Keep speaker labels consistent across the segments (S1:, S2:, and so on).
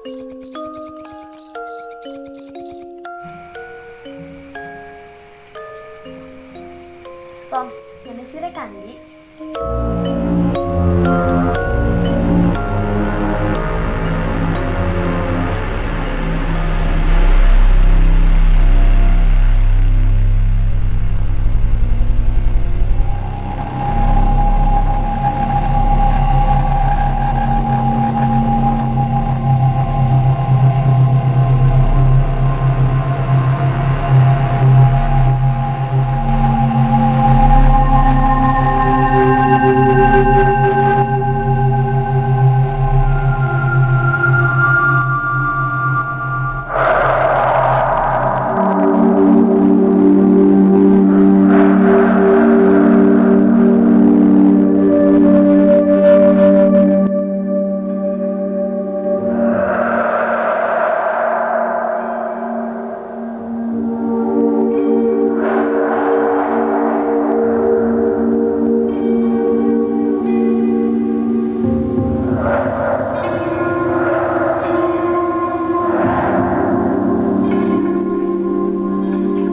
S1: Tom, mana sih rek kandi?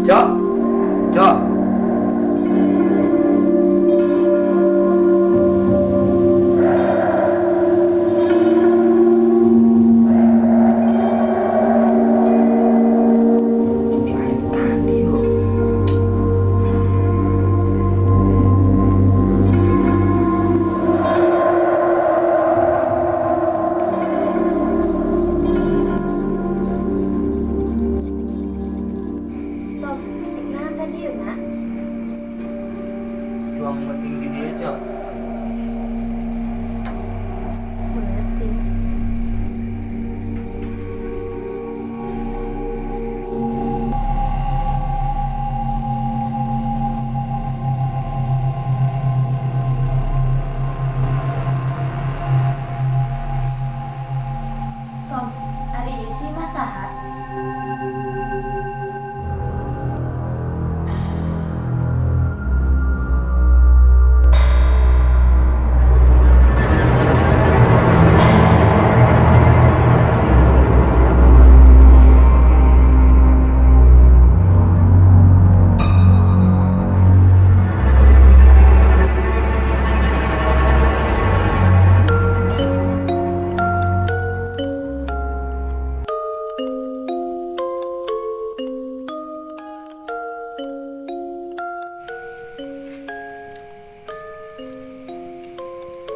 S2: Cok. Cok. Cicing aing tadi yo.
S1: Tom, nah tadi ya, Nak.
S2: Cuang penting di dia, Cok.
S1: Berarti. Tom, ari si mah saha?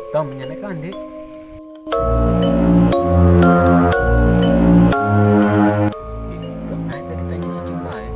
S2: Tom, nyana ka Andi. Ih, Tom, nah tadi tanya cicing bae.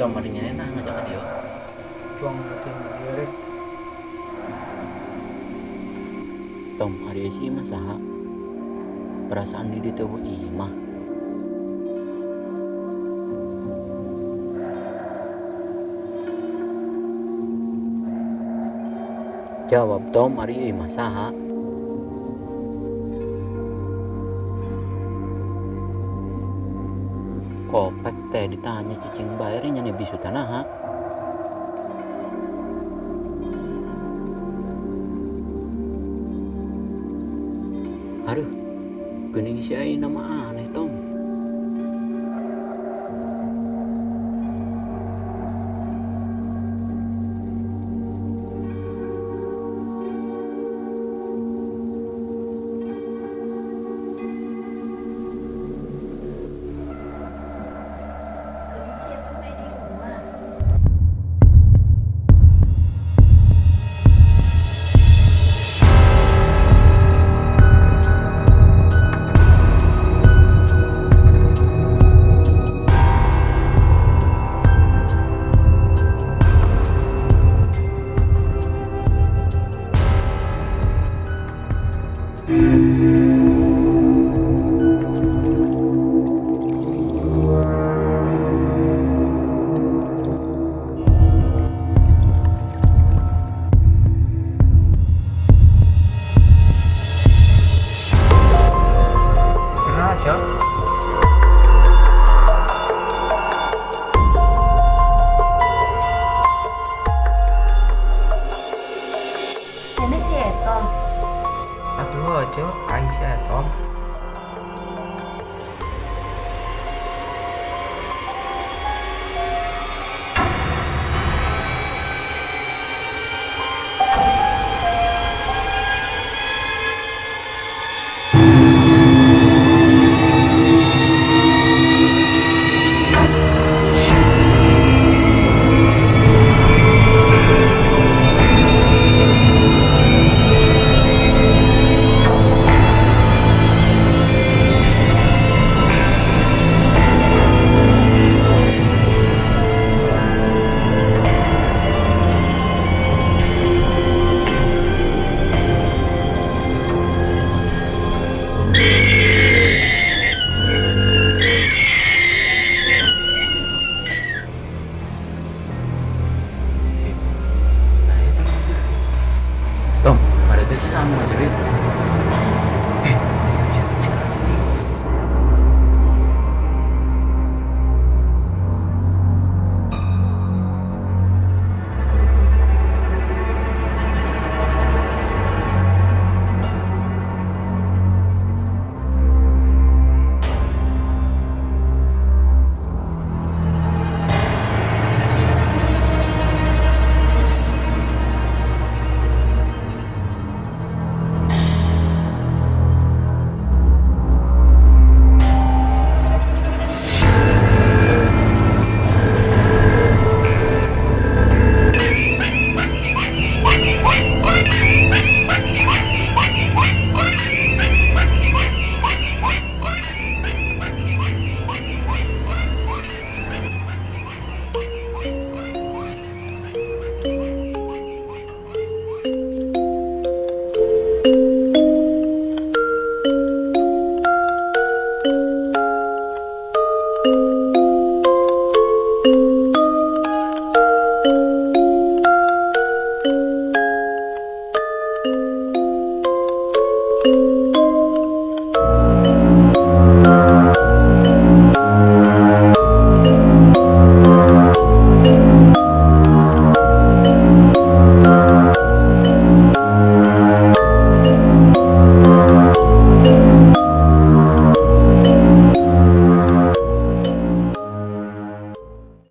S2: Tom, ari nyana nah ngajak ka dieu.
S3: Cuang penting di dia rek.
S2: Tom, ari si imah saha? Perasaan di dieu teh eueuh imah. Jawab Tom, ari imah saha? Kopek teh ditanya cicing bae nya bisu tanaha. Aduh, geuning si ayeuna mah aneh Tom.
S1: Geuning si eta mah di rumah.
S3: Tom.